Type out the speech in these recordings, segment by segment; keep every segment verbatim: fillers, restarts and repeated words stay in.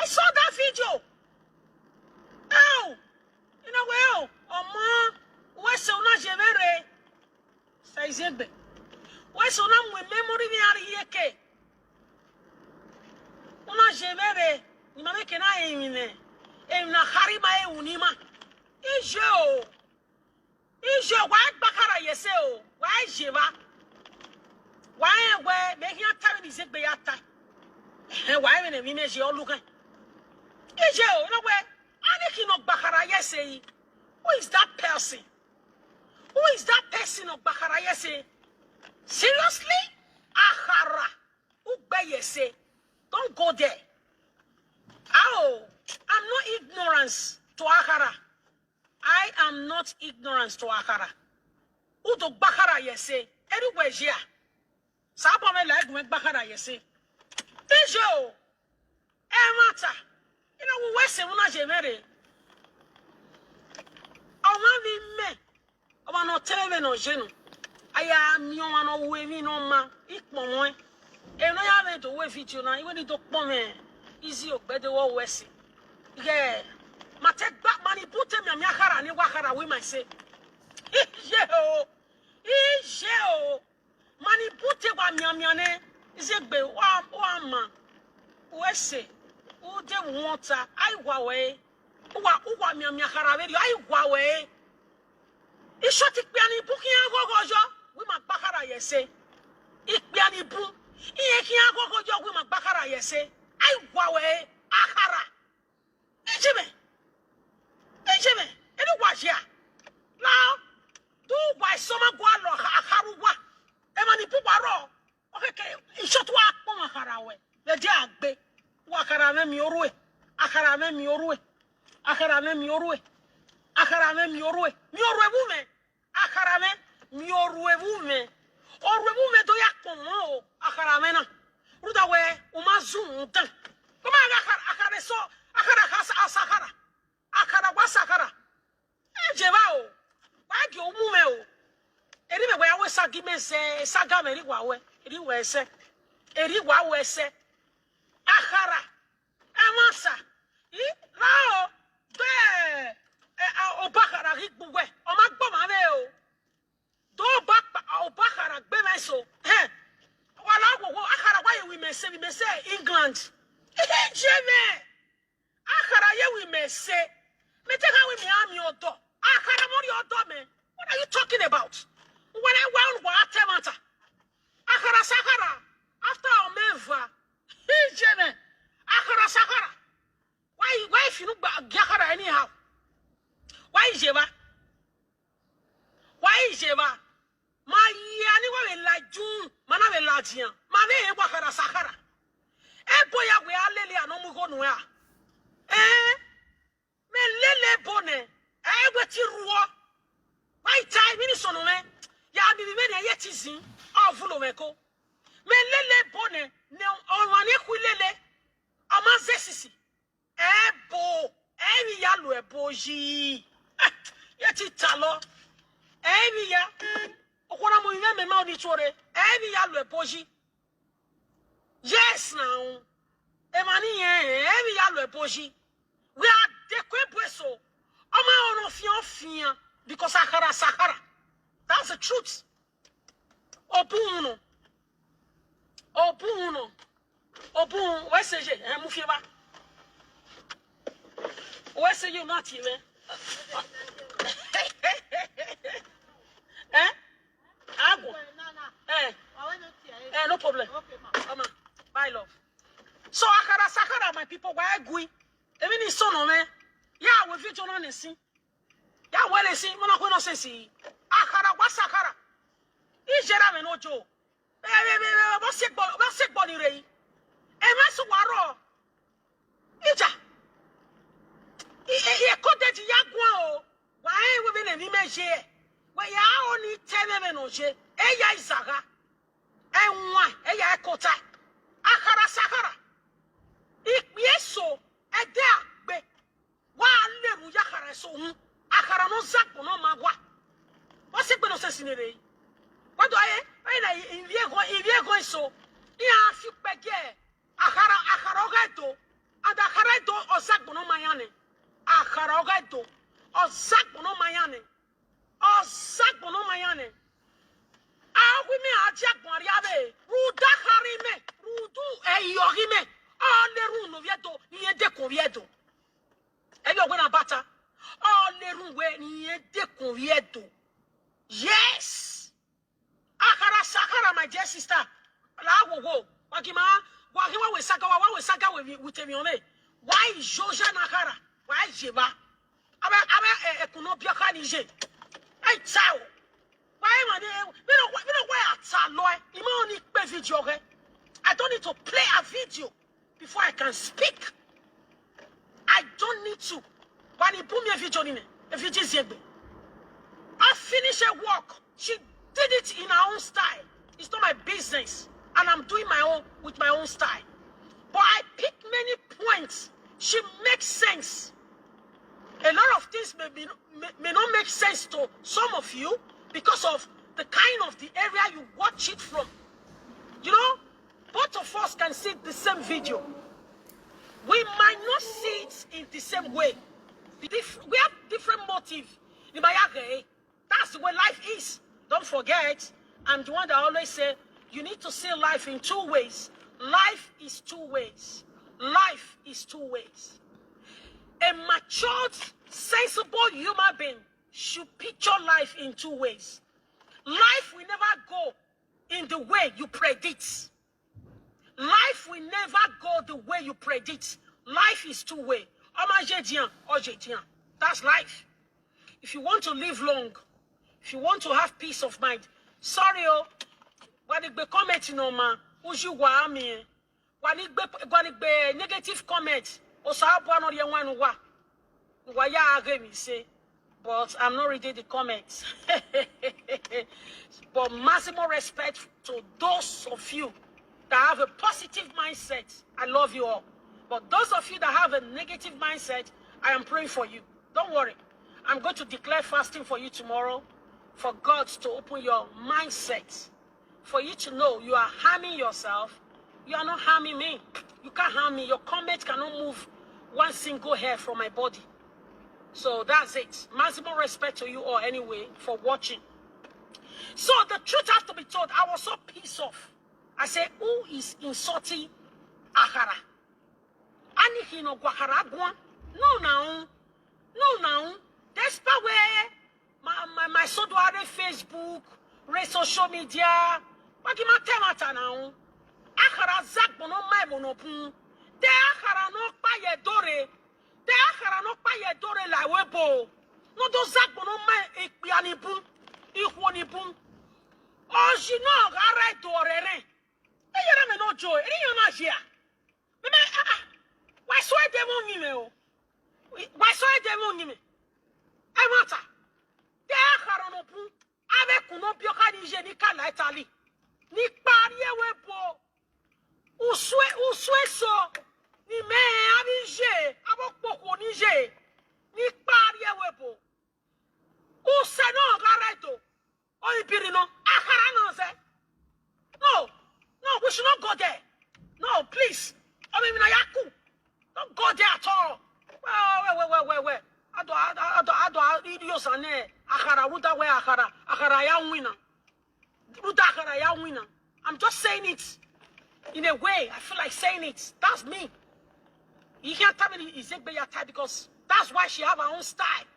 I saw that video. Oh, you know well, ọmọ, wese una jevere. Saizegbe. Wese una mwe memory ni ari yeke. Una jevere. Ni mame kena emine. Emina harima e unima. Ije o. Ije wa gbakara yese o. Wa jeva. Wa ewe me hia tawe ni zegbe ya ta. Wa ewe ne mi me je olukan. Ije o, no we. Ani ki no gbakara yese yi. Who is that person? Who is that person of gbakara yese? Seriously? Ahara. Ugbe yese. Don't go there. Oh, I'm not ignorance to Ahara. I am not ignorance to Ahara. Udo gbakara yese. Anywhere here. Sabo me like me gbakara yese. Ijo. E mata. Ina wo wese una jevere. Ọmọ mi me. Ọmọ no tebe me no jenu. Aya mi ọmọ no we mi no ma. Ikpọ mo e. E no ya me do we video na. Iwe ni do pon me. Easy ogbede wo wese. Yeah. Mate gba mani bute mi ami ahara ni wa ahara we my say. Ije o. Ije o. Mani bute wa miamia ne. Izegbe wa wa ma. Wese. Ude wonta. Ai wa we. Uwa uwa miamia hara we. Ai wa we. Ishoti piani buki angogo jo. We ma bakara yese. Ipiani bu. Iye ki angogo jo we ma bakara yese. Ai wa we. Ahara. Ejime. Ejime. Eni wa jia. Now, do why soma go alo ha- aharu wa. Emani bu wa ro. Okay, ke ishot wa pon ahara we. Le de agbe. Wa ahara me mi orue. Ahara me mi orue. Ahara me mi orue. Ahara me mi orue. Mi orue bu me. Ahara me mi orue bu me. Orue bu me do ya pon mo o. Ahara me na. Ruda we uma zun tan. Kuma ahara ahara so ahara ha sa ahara. Akara wa sakara. E jeva o. Wa gi omu me o. Eri me wa we sagi me se saga me ri wa we. Eri we se. Eri wa we se. Akara. Amasa. I la o. De. E a o bakara ri gbu we. O ma gbo ma me o. Do ba pa o bakara gbe me so. He. Wala wo wo akara wa ye wi me se wi me se England. E je me. Akara ye wi me se. Me te ka wi me ami odo. Akara mo ri odo me. What are you talking about? When I want wa atemata. Akara sakara. After omeva. Ije me. Akara sakara. Why why if you look back akara anyhow? Why is eba? Why is eba? Ma ye ani wa we la jun, mana we la jian. Ma me e wa kara sakara. E boya we alele ano mu go nu ya. Eh? Me lele bone. E we ti ruo. Why tai mi ni sono me? Ya mi bi me ne ye ti zin. Avulo me ko. Me lele bone. Ne o ma ne ku lele. Ama zesisi. Ebo, ebi ya lo ebo yi. Eh, ye ti ta lo. Ebi ya. Okona mo ime me ma oni chore. Ebi ya lo ebo yi. Yes now. E ma ni ye, ebi ya lo ebo yi. We are the kwe bweso. Oma ono fian fian because akara sakara. That's the truth. Obuno. Obuno. Obun, where say je? Eh, move your back. Where say you not here, man? Eh? Ago. Eh. Eh, no problem. Come on. Bye, love. So akara sakara, my people, why gui? Even in son of man. Yeah, we fit on the scene. Ya wele si mo na ko no se si. Akara wa sakara. Ijera me no jo. Be be be be bo se gbo bo se gbo ni re. E ma su wa ro. Ija. I e e ko de ti ya gwa o. Wa e we be ne ni me je. We ya o ni te me me no je. E ya izaga. E nwa e ya e kota. Akara sakara. Ikpie so e de agbe. Wa le ru ya kara so hu. Akara no zakpo no magwa. Wa se gbe no se sinere. Wa do aye. Aye na ivi ego ivi ego so. I a fi pege. Akara akara o ga do. And akara Karaoke do. Ozakbono mayane. Ozakbono mayane. Awi me aja gwariabe. Ruda harime. Rudu eyogime. Ole run no viedo. Ni ede ko viedo. Eyo gwe na bata. Ole run we ni ede ko viedo. Yes. Akara sakara, my dear sister. La wo wo. Wakima. Wakiwa we sagawa, wa we sagawa we, we temi ome. Why Joja Nakara? Why Jeba? Abe, abe, eh, eh, kuno bioka ni je. Hey, chao. Why am I there? We don't, we don't wear a taloy. Ima only pay video, okay? I don't need to play a video before I can speak. I don't need to. Wani boom a video nine. A video is yegbe. I finish a work. She did it in her own style. It's not my business. And I'm doing my own with my own style. But I pick many points. She makes sense. A lot of things may, be, may, may not make sense to some of you because of the kind of the area you watch it from. You know, both of us can see the same video. We might not see it in the same way. Dif- we have different motives. That's the way life is. Don't forget, I'm the one that always say you need to see life in two ways. Life is two ways. Life is two ways. A matured, sensible human being should picture life in two ways. Life will never go in the way you predict. Life will never go the way you predict. Life is two way. Oma jedian, or jedian. That's life. If you want to live long, if you want to have peace of mind, sorry, oh, wanigbe comment no ma, uju wa mi. Wanigbe, wanigbe negative comment. Osa abwa no ye wanu wa. Waya age mi say, but I'm not reading the comments. But maximum respect to those of you that have a positive mindset. I love you all. But those of you that have a negative mindset, I am praying for you. Don't worry. I'm going to declare fasting for you tomorrow for God to open your mindset. For you to know you are harming yourself, you are not harming me. You can't harm me. Your comment cannot move one single hair from my body. So that's it. Maximum respect to you all anyway for watching. So the truth has to be told. I was so pissed off. I said, who is insulting Akara? Ani hino gwakara gwan. No now. No now. Despite where my, my, my sodo are Facebook, re social media. Wagi ma temata now. Akara zak bono mai bono pun. Te Akara no pa ye dore. Te Akara no pa ye dore la webo. No do zak bono mai ikpiani bun. Ikwoni bun. Oji no gare dore re. Eyara me no joy. Eri yo na jia. Me me, ah, ah. Why so e dey won me o? Why so e dey won me? E matter. Te Akara no pun. Ave kuno bioka ni je ni kala Italy. Ni pari ewe bo. Uswe, uswe so. Ni me abi je. Abo poko ni je. Ni pari ewe bo. Use no gareto. Oyi biri no. Akara no se. No. No, we should not go there. No, please. I mean, na yaku. Don't go there at all. Well, well, well, well, well, well. Ado, ado, ado, ado, ado, idiot and eh, Akara, Ruda, where Akara? Akara, ya winner. Ruda, Akara, ya winner. I'm just saying it in a way. I feel like saying it. That's me. You can't tell me Izegbe ya type because that's why she have her own style.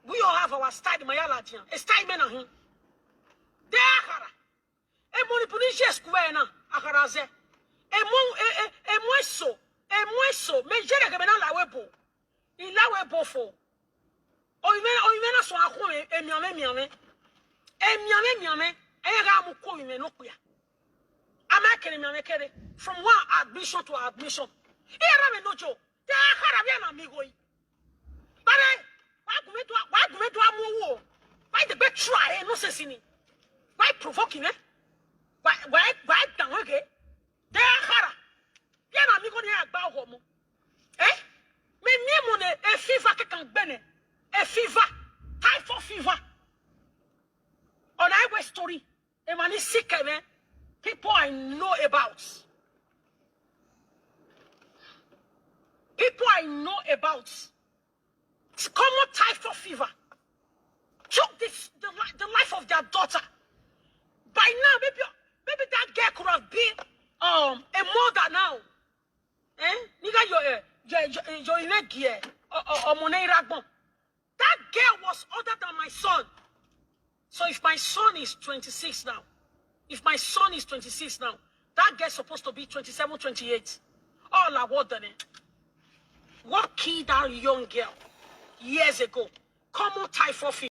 We all have our style, Mayala Jian. A style men are him. They are Akara. E mo ni puni je square na, Akara ze. E mo, e, e, e mo eso. E mo eso. Me jere ke be na lawe bo. I lawe bo fo. O ime, o ime na so akun e, e miame, miame. E miame, miame. E ga mu ko ime no kuya. Ama kere miame kere. From one admission to admission. E ra me no jo. Te Akara bi na mi go yi. Bare, wa gume do, wa gume do amu wo. Why the big try, eh, no sense ni. Why provoking, eh? Why, why, why down again? Te Akara. Bi na mi go ni agba oho mo. Eh? Me ni mo ne, a fever ke kan gbe ne. A fever. Typhoid fever. On highway story. A man is sick, eh, man. People I know about. People I know about. Common typhoid fever took this the, li- the life of their daughter. By now, maybe maybe that girl could have been um a mother now. Eh? Nigga, you're uh, you're you're you're in a gear or or That girl was older than my son. So if my son is twenty-six now, if my son is twenty-six now, that girl's supposed to be twenty-seven, twenty-eight. All I want then. What killed that young girl years ago? Common typhoid fever.